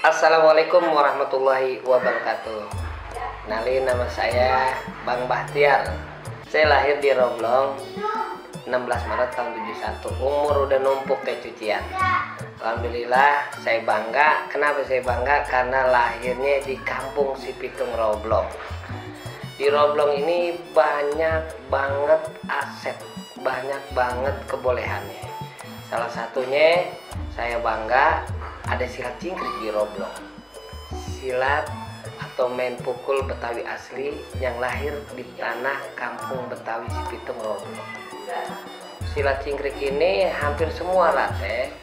Assalamualaikum warahmatullahi wabarakatuh. Kenalin, nama saya Bang Bahtiar. Saya lahir di Roblong 16 Maret tahun 71. Umur udah numpuk kayak cucian. Alhamdulillah saya bangga. Kenapa saya bangga? Karena lahirnya di kampung Sipitung Roblong. Di Roblong ini banyak banget aset, banyak banget kebolehannya. Salah satunya saya bangga ada silat cingkrik di Roblong. Silat atau main pukul Betawi asli yang lahir di tanah kampung Betawi Sipitung Roblong. Silat cingkrik ini hampir semua rate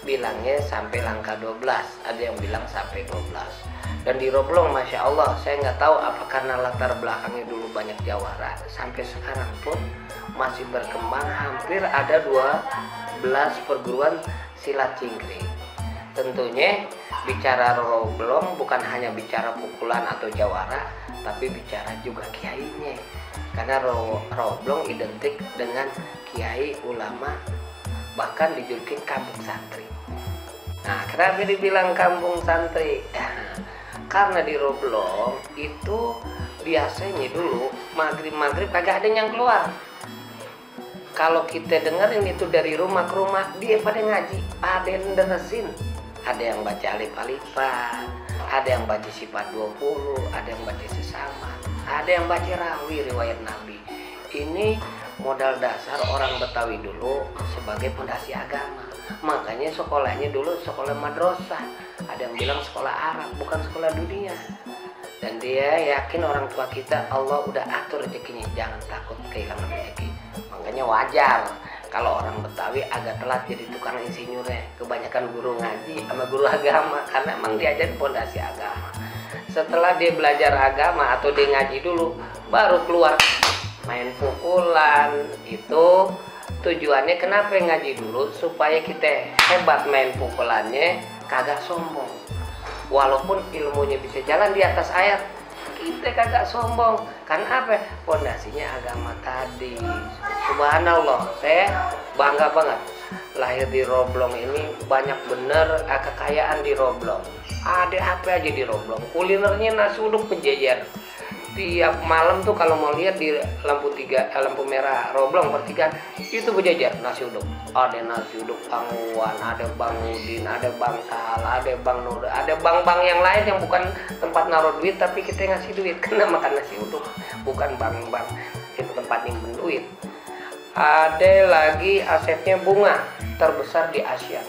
bilangnya sampai langkah 12, ada yang bilang sampai 12. Dan di Roblong Masya Allah, saya nggak tahu apa karena latar belakangnya dulu banyak jawara, sampai sekarang pun masih berkembang. Hampir ada 12 perguruan silat cingkrik. Tentunya bicara Roblong bukan hanya bicara pukulan atau jawara, tapi bicara juga kiainya. Karena Roblong identik dengan kiai ulama, bahkan dijulukin kampung santri. Nah, kenapa dibilang kampung santri? Karena di Roblong itu biasanya dulu maghrib kagak ada yang keluar. Kalau kita dengerin itu dari rumah ke rumah, dia pada ngaji, ada yang deresin, ada yang baca alif-alifan, ada yang baca sifat 20, ada yang baca sesama, ada yang baca rawi riwayat Nabi. Ini modal dasar orang Betawi dulu sebagai pondasi agama. Makanya sekolahnya dulu sekolah madrasah. Ada yang bilang sekolah Arab, bukan sekolah dunia. Dan dia yakin orang tua kita Allah udah atur rezekinya, jangan takut kehilangan rezeki. Makanya wajar kalau orang Betawi agak telat jadi tukang insinyurnya. Kebanyakan guru ngaji sama guru agama, karena emang diajarin pondasi agama. Setelah dia belajar agama atau dia ngaji dulu, baru keluar main pukulan. Itu tujuannya kenapa ngaji dulu, supaya kita hebat main pukulannya, kagak sombong. Walaupun ilmunya bisa jalan di atas ayat, kita kagak sombong. Karena apa? Pondasinya agama tadi. Subhanallah, saya bangga banget lahir di Roblong ini. Banyak bener kekayaan di Roblong. Ada apa aja di Roblong? Kulinernya nasi uduk penjejer. Tiap malam tuh kalau mau lihat di lampu merah Roblong pertigaan itu berjajar nasi uduk. Ada nasi uduk Angwan, ada Bang Udin, ada Bang Sal, ada Bang Nur, ada bang-bang yang lain yang bukan tempat naruh duit tapi kita ngasih duit karena makan nasi uduk, bukan bang-bang itu tempat nyimpen duit. Ada lagi asetnya bunga terbesar di Asia.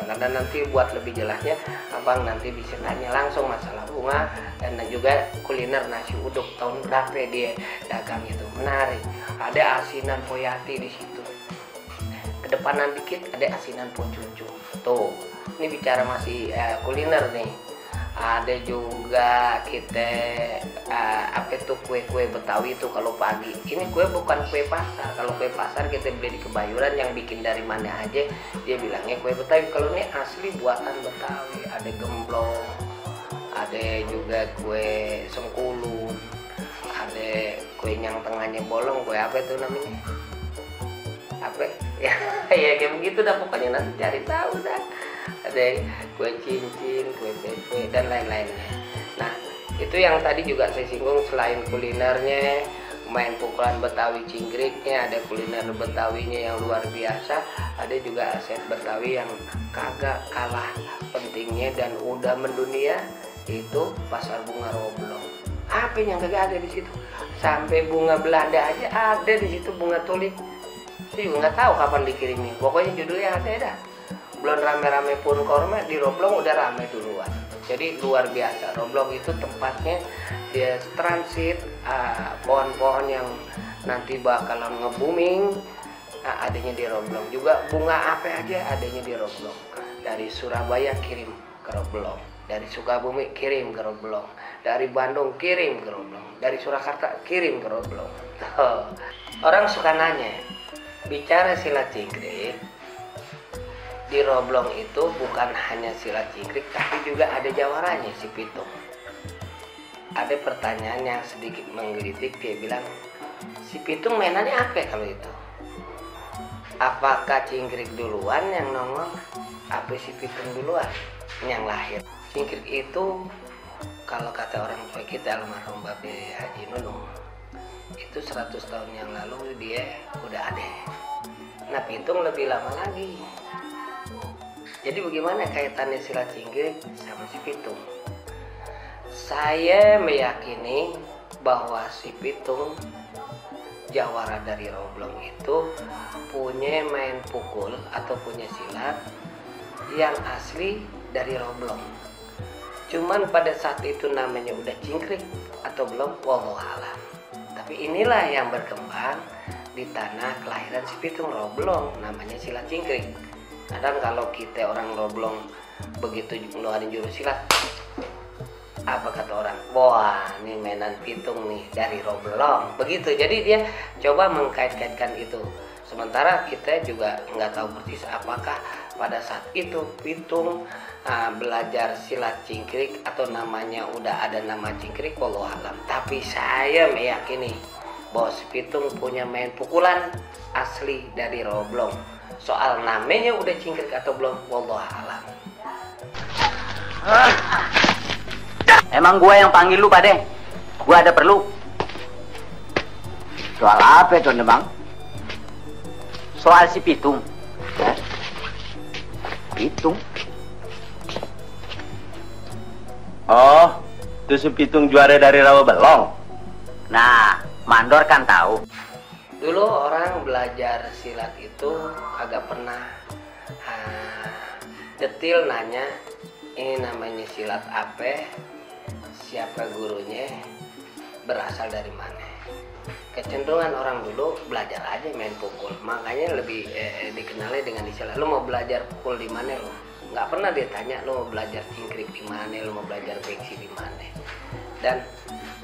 Nah, dan nanti buat lebih jelasnya abang nanti bisa tanya langsung masalah bunga dan juga kuliner nasi uduk tahun berapa dia dagang, itu menarik. Ada asinan Poyati di situ. Kedepanan dikit ada asinan Pocucu. Tuh, ini bicara masih kuliner nih. Ada juga kita apa itu kue-kue Betawi itu kalau pagi. Ini kue bukan kue pasar. Kalau kue pasar kita beli di Kebayoran yang bikin dari mana aja, dia bilangnya kue Betawi. Kalau ini asli buatan Betawi. Ada gemblong, ada juga kue sengkulun, ada kue yang tengahnya bolong. Kue apa itu namanya? Apa? Ya kayak begitu dah, pokoknya nanti cari tahu dah. Ada kue cincin, kue pepe, dan lain-lainnya. Nah, itu yang tadi juga saya singgung. Selain kulinernya, main pukulan Betawi cingkriknya, ada kuliner Betawinya yang luar biasa. Ada juga aset Betawi yang kagak kalah pentingnya dan udah mendunia, itu pasar bunga Roblong. Apa yang kagak ada di situ? Sampai bunga Belanda aja ada di situ, bunga tulip. Saya juga nggak tahu kapan dikirimnya. Pokoknya judulnya ada dah. Belum rame-rame pun korma, di Roblong udah rame duluan. Jadi luar biasa. Roblong itu tempatnya dia transit pohon-pohon yang nanti bakalan nge-booming, adanya di Roblong. Juga bunga apa aja adanya di Roblong. Dari Surabaya kirim ke Roblong, dari Sukabumi kirim ke Roblong, dari Bandung kirim ke Roblong, dari Surakarta kirim ke Roblong. Orang suka nanya, bicara silat cingkrik di Roblong itu bukan hanya silat cingkrik, tapi juga ada jawaranya si Pitung. Ada pertanyaan yang sedikit menggelitik, dia bilang, si Pitung mainannya apa kalau itu? Apakah cingkrik duluan yang nongol, apa si Pitung duluan yang lahir? Cingkrik itu kalau kata orang tua kita almarhum Babe Haji Nunung itu 100 tahun yang lalu dia udah ada. Nah pitung lebih lama lagi. Jadi bagaimana kaitannya silat cingkrik sama si pitung? Saya meyakini bahwa si pitung jawara dari Roblong itu punya main pukul atau punya silat yang asli dari Roblong. Cuman pada saat itu namanya udah cingkrik atau belum, wallahu alam. Tapi inilah yang berkembang di tanah kelahiran si pitung Roblong, namanya silat cingkrik. Kadang kalau kita orang Roblong begitu ngeluarin jurus silat, apa kata orang, wah ini mainan pitung nih dari Roblong, begitu. Jadi dia coba mengkait-kaitkan itu. Sementara kita juga nggak tahu persis apakah pada saat itu pitung belajar silat cingkrik atau namanya udah ada nama cingkrik, wallahu alam. Tapi saya meyakini bahwa si pitung punya main pukulan asli dari Roblong. Soal namanya udah cingkrik atau belum, wallahu alam. Emang gua yang panggil lu, Pade? Gua ada perlu. Soal apa itu, Bang? Soal si pitung. Pitung? Oh, itu si pitung juara dari Rawa Belong. Nah, Mandor kan tahu. Dulu orang belajar silat itu agak pernah detil nanya, ini namanya silat apa, siapa gurunya, berasal dari mana. Kecenderungan orang dulu belajar aja main pukul, makanya lebih dikenalnya dengan istilah lu mau belajar pukul di mana lu. Nggak pernah dia tanya lu mau belajar cingkrik di mana, lu mau belajar beksi di mana. Dan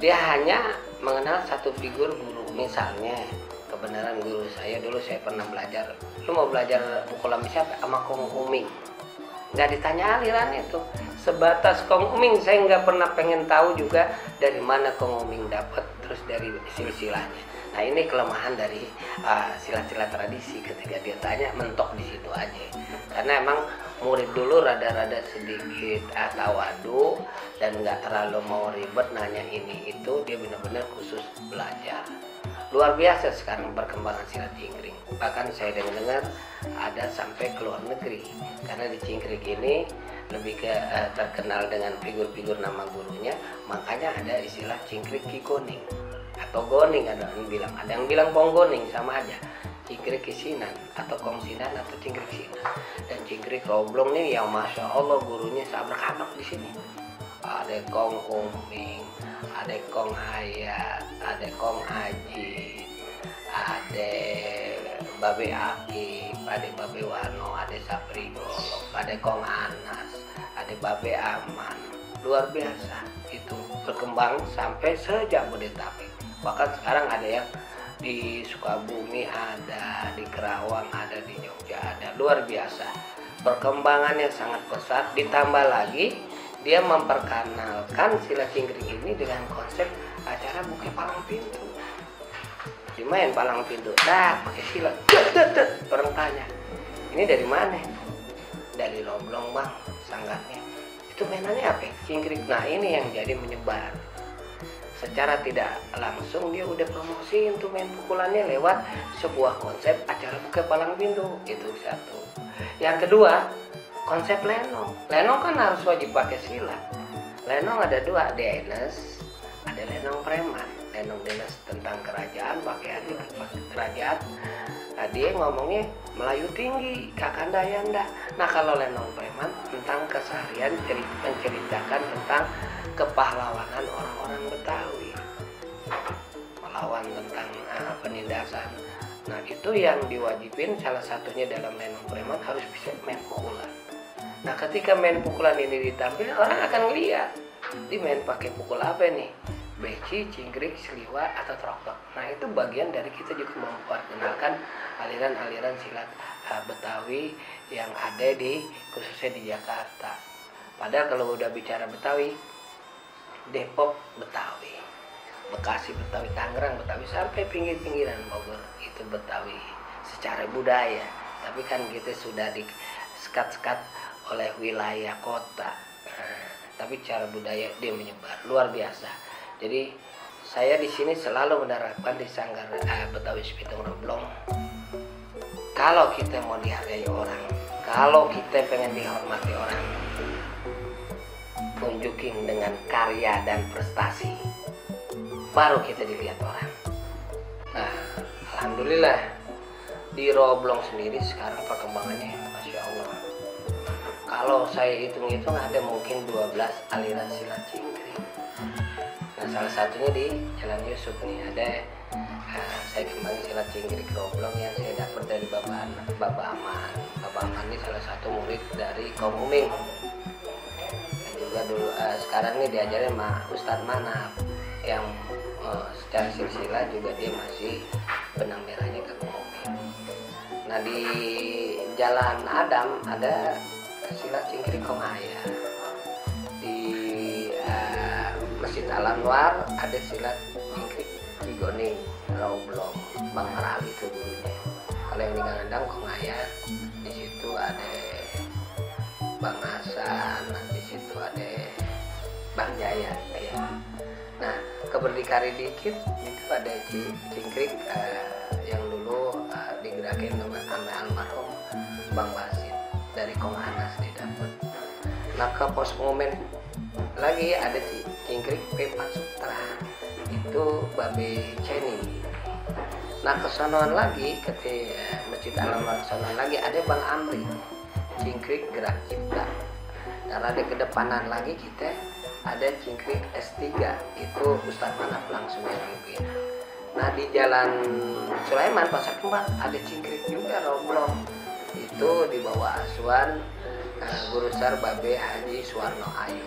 dia hanya mengenal satu figur guru. Misalnya kebenaran guru saya dulu, saya pernah belajar, lu mau belajar pukul sama siapa? Sama Kong Uming. Nggak ditanya alirannya tuh, sebatas Kong Uming. Saya nggak pernah pengen tahu juga dari mana Kong Uming dapat, terus dari silsilahnya. Nah ini kelemahan dari silat-silat tradisi, ketika dia tanya mentok di situ aja. Karena emang murid dulu rada-rada sedikit tawadu dan nggak terlalu mau ribet nanya ini itu, dia benar-benar khusus belajar. Luar biasa sekarang perkembangan silat cingkrik. Bahkan saya dengar ada sampai ke luar negeri, karena di cingkrik ini lebih ke terkenal dengan figur-figur nama gurunya, makanya ada istilah cingkrik Kikoning atau Goning. Ada yang bilang Ponggoning, sama aja. Cingkrik Kisinan atau Kongsinan atau cingkrik Sinan. Dan cingkrik Roblong nih yang masya Allah gurunya sabrak-abrak di sini. Ada Kong Uming, ada Kong Hayat, ada Kong Aji, ada Babe Akib, ada Babe Wano, ada Sapri Golok, ada Kong Anas, ada Babe Aman. Luar biasa itu, berkembang sampai se-Jabodetabek. Bahkan sekarang ada yang di Sukabumi ada, di Kerawang ada, di Jogja ada. Luar biasa, perkembangannya sangat pesat. Ditambah lagi dia memperkenalkan silat cingkrik ini dengan konsep acara buka palang pintu. Dimain palang pintu, pakai silat. Orang tanya, ini dari mana? Dari Roblong bang, sanggarnya. Itu mainannya apa? Cingkrik. Nah ini yang jadi menyebar. Secara tidak langsung dia udah promosiin tuh main pukulannya lewat sebuah konsep acara buka palang pintu. Itu satu. Yang kedua, konsep lenong. Lenong kan harus wajib pakai silat. Lenong ada dua, Denes, ada lenong preman. Lenong Denes tentang kerajaan, pakaian kerajaan. Nah, dia ngomongnya Melayu tinggi, Kakanda Yanda. Nah kalau lenong preman tentang keseharian, menceritakan tentang kepahlawanan orang-orang Betawi, melawan tentang penindasan. Nah itu yang diwajibin, salah satunya dalam lenong preman harus bisa main pukulan. Nah ketika main pukulan ini ditampilkan, orang akan ngeliat dia main pakai pukul apa nih, beci, cingkrik, seliwa, atau troktok. Nah itu bagian dari kita juga memperkenalkan aliran-aliran silat Betawi yang ada di, khususnya di Jakarta. Padahal kalau udah bicara Betawi, Depok Betawi, Bekasi Betawi, Tangerang Betawi, sampai pinggir-pinggiran Bogor itu Betawi secara budaya. Tapi kan kita sudah di sekat-sekat oleh wilayah kota. tapi cara budaya dia menyebar luar biasa. Jadi saya di sini selalu menerapkan di Sanggar Betawi Pitung Roblong, kalau kita mau dihargai orang, kalau kita pengen dihormati orang, tunjukin dengan karya dan prestasi, baru kita dilihat orang. Nah, alhamdulillah di Roblong sendiri sekarang perkembangannya Masya Allah. Kalau saya hitung-hitung ada mungkin 12 aliran silat cingkrik. Nah, salah satunya di Jalan Yusuf nih ada saya kembangin silat cingkrik Roblong yang saya dapat dari Bapak Aman. Bapak Aman ini salah satu murid dari kaum Uming. Dan juga dulu sekarang ini diajarin sama Ustadz Manap yang secara silsilah juga dia masih benang merahnya ke kaum Uming. Nah, di Jalan Adam ada silat cingkrik Kongaya. Di Masjid Al-Anwar ada silat cingkrik Cigoning Roblong, Bang Marali itu dulunya. Kalau yang di Gangandang Kongaya, di situ ada Bang Hasan, di situ ada Bang Jaya ya. Nah, keberdikari dikit itu ada cingkrik yang dulu digerakin sama almarhum Bang Basit dari Kong Anas didapat. Nah, ke pos pengumuman lagi ada cingkrik P4 Sutra itu Babe Ceni. Nah, kesonoan lagi ke Masjid Al-Anwar kesonoan lagi ada Bang Amri cingkrik Gerak Cipta. Dan ada kedepanan lagi kita ada cingkrik S3 itu Ustadz Manap langsung yang mimpin. Nah, di Jalan Sulaiman Pasar Kembang ada cingkrik juga Roblong, itu di bawah asuhan Guru Besar Babe Haji Suwarno Ayu.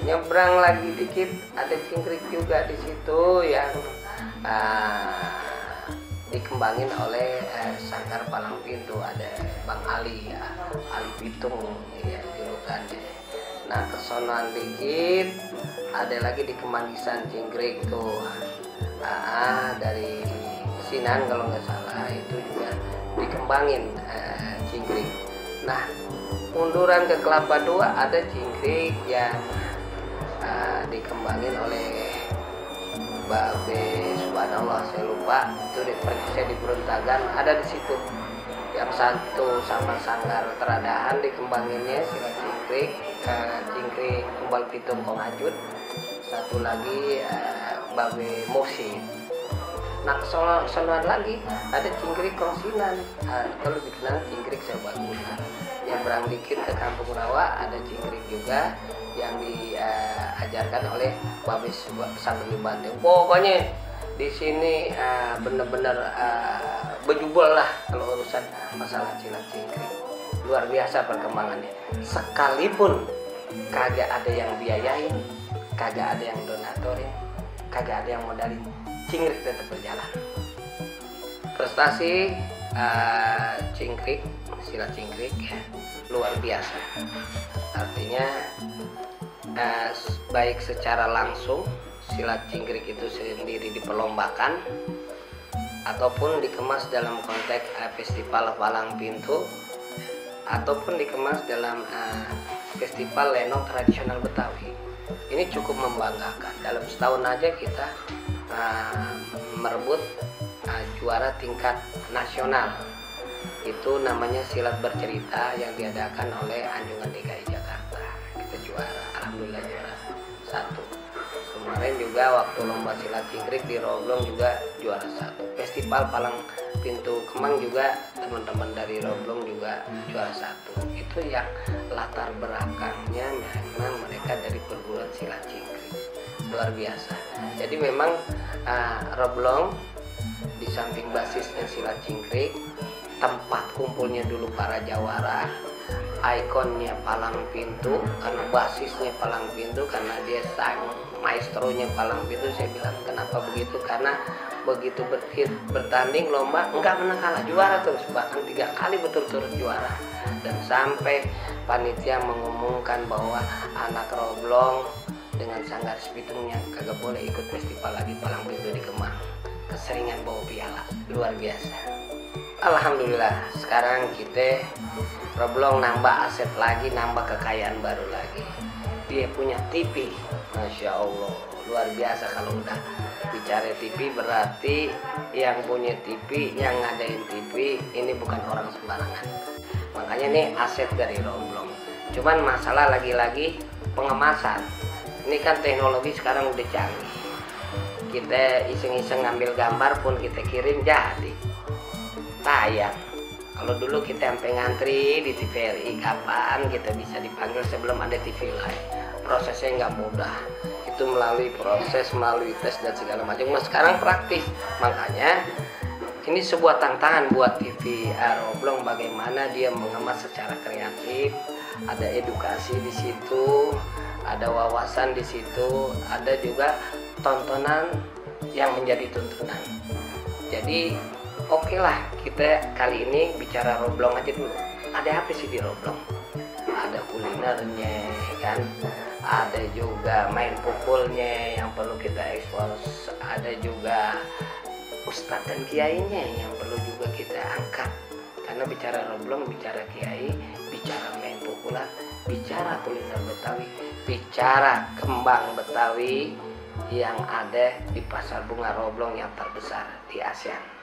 Nyebrang lagi dikit ada cingkrik juga di situ yang dikembangin oleh Sanggar Palang Pintu, ada Bang Ali ya, Ali Pitung ya julukannya. Nah, kesonoan dikit ada lagi di Kemanggisan cingkrik tuh dari Sinan kalau nggak salah, itu juga dikembangin cingkrik. Nah, munduran ke Kelapa II ada cingkrik yang dikembangin oleh Babe subhanallah saya lupa, itu saya di Beruntagan ada di situ. Yang satu sama Sanggar Teradahan dikembanginnya silat cingkrik, cingkrik Tumbal Pitung Kong Ajud, satu lagi Babe Musin. Nah, kesonoan lagi ada cingkrik Kong Sinan, kalau dikenal cingkrik Serbaguna. Yang berang dikit ke Kampung Rawa ada cingkrik juga yang diajarkan oleh Babe Sanggar Bandeng. Pokoknya di sini bener-bener bejubel lah kalau urusan masalah silat cingkrik. Luar biasa perkembangannya. Sekalipun kagak ada yang biayain, kagak ada yang donatorin, kagak ada yang modalin, cingkrik tetap berjalan. Prestasi cingkrik, silat cingkrik luar biasa. Artinya baik secara langsung silat cingkrik itu sendiri diperlombakan ataupun dikemas dalam konteks festival palang pintu ataupun dikemas dalam festival lenong tradisional Betawi. Ini cukup membanggakan. Dalam setahun aja kita merebut juara tingkat nasional. Itu namanya silat bercerita yang diadakan oleh Anjungan DKI Jakarta. Kita juara, alhamdulillah juara 1. Kemarin juga waktu lomba silat cingkrik di Roblong juga juara 1. Festival Palang Pintu Kemang juga teman-teman dari Roblong juga juara 1. Itu yang latar belakangnya memang mereka dari perguruan silat cingkrik. Luar biasa. Jadi memang Roblong di samping basisnya silat cingkrik, tempat kumpulnya dulu para jawara, ikonnya palang pintu karena basisnya palang pintu, karena dia sang maestronya palang pintu. Saya bilang kenapa begitu, karena begitu bertanding lomba enggak pernah kalah, juara terus, bahkan 3 kali berturut-turut juara. Dan sampai panitia mengumumkan bahwa anak Roblong dengan Sanggar Sepitungnya kagak boleh ikut festival lagi palang pintu di Kemang, keseringan bawa piala. Luar biasa. Alhamdulillah sekarang kita Roblong nambah aset lagi, nambah kekayaan baru lagi. dia punya TV. Masya Allah, luar biasa. Kalau udah bicara TV berarti yang punya TV, yang ngadain TV ini bukan orang sembarangan. Makanya nih aset dari Romblong. Cuman masalah lagi-lagi pengemasan. Ini kan teknologi sekarang udah canggih. Kita iseng-iseng ngambil gambar pun kita kirim jadi tayang. Kalau dulu kita sampai ngantri di TVRI, kapan kita bisa dipanggil sebelum ada TV live. Prosesnya nggak mudah. Itu melalui proses, melalui tes dan segala macam. Nah, sekarang praktis. Makanya ini sebuah tantangan buat TV Romblong, bagaimana dia mengemas secara kreatif. Ada edukasi di situ, ada wawasan di situ, ada juga tontonan yang menjadi tuntunan. Jadi oke lah, kita kali ini bicara Romblong aja dulu. Ada apa sih di Romblong? Ada kulinernya kan, ada juga main pukulnya yang perlu kita ekspos, ada juga ustadz dan kiainya yang perlu juga kita angkat. Karena bicara Romblong, bicara kiai, bicara main pukulan, bicara kuliner Betawi, bicara kembang Betawi yang ada di Pasar Bunga Romblong yang terbesar di ASEAN.